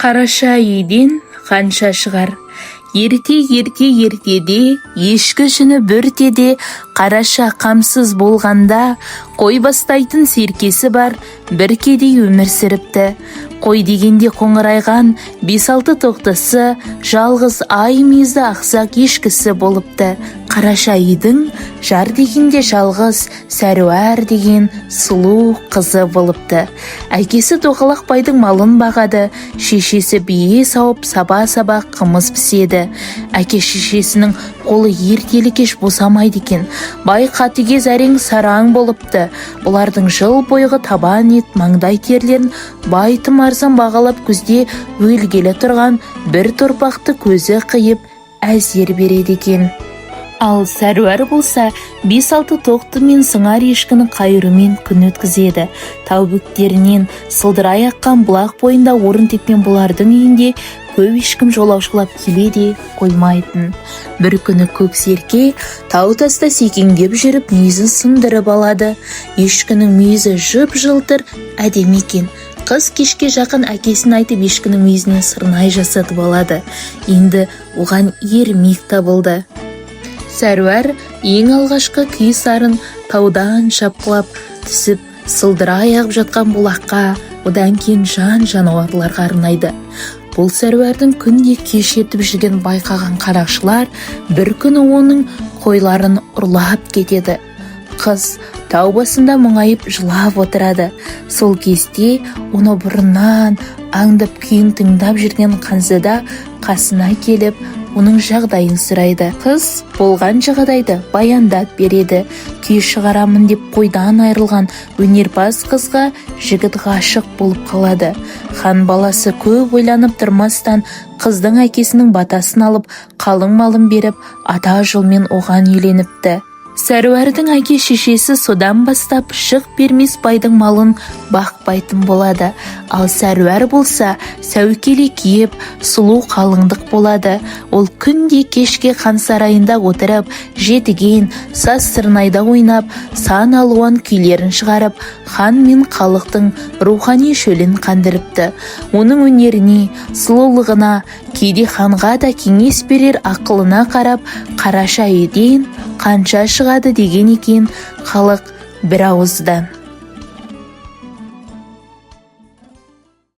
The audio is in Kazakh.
Қараша үйден қанша шығар. Ерте, ерте, ертеде, ешкі жүні бөртеде, қараша қамсыз болғанда, қой бастайтын серкесі бар бір кедей өмір сүріпті. Қой дегенде қоңырайған бес-алты тоқтысы, жалғыз ай мүйізді ақсақ ешкісі болыпты. Қараша үйдің жар дегенде жалғыз Сәруар деген сұлу қызы болыпты. Әкесі Тоқалақ байдың малын бағады, шешесі бие сауып, саба-саба қымыз піседі. Әке шешесінің қолы ертелі кеш босамайды екен. Бай қатыгез, әрең сараң болыпты. Бұлардың жыл бойғы табан ет, маңдай терлерін бай тым арзан бағалап, күзде өлгелі тұрған бір торпақты көзі қиып әзер береді екен. Ал Сәруар болса, бес-алты тоқты мен сыңар ешкіні қайырумен күн өткізеді. Тау бөктерінен сылдырай аққан бұлақ бойында орын тепкен бұлардың үйінде көп ешкім жолаушылап келе де қоймайтын. Бір күні көк серке тау таста секеңдеп жүріп, мүйізін сындырып алады. Ешкінің мүйізі жып-жылтыр, әдемі екен. Қыз кешке жақын әкесін айтып, ешкінің мүйізінен сырнай жасатып алады. Енді оған ермек табылды. Сәруар ең алғашқы күй сарын таудан шапқылап түсіп, сылдырай ағып жатқан бұлаққа, одан кейін жан жануарларға арнайды. Бұл Сәруардың күнде күй шертіп жүрген байқаған қарақшылар бір күні оның қойларын ұрлап кетеді. Қыз тау басында мұңайып жылап отырады. Сол кезде оны бұрыннан аңдып, күйін тыңдап жүрген ханзада қасына келіп, оның жағдайын сұрайды. Қыз болған жағдайды баяндап береді. Күй шығарамын деп қойдан айырылған өнерпаз қызға жігіт ғашық болып қалады. Хан баласы көп ойланып тұрмастан, қыздың әкесінің батасын алып, қалың малын беріп, ата жолмен оған үйленіпті. Сәруардың әке шешесі содан бастап шық бермес байдың малын бақпайтын болады. Ал Сәруар болса, сәукеле киіп, сұлу қалыңдық болады. Ол күнде кешке хан сарайында отырып, жетіген саз сырнайда ойнап, сан алуан күйлерін шығарып, хан мен халықтың рухани шөлін қандырыпты. Оның өнеріне, сұлулығына, кейде ханға да кеңес берер ақылына қарап, «Қараша үйден қанша шығады» деген екен халық бір ауыздан.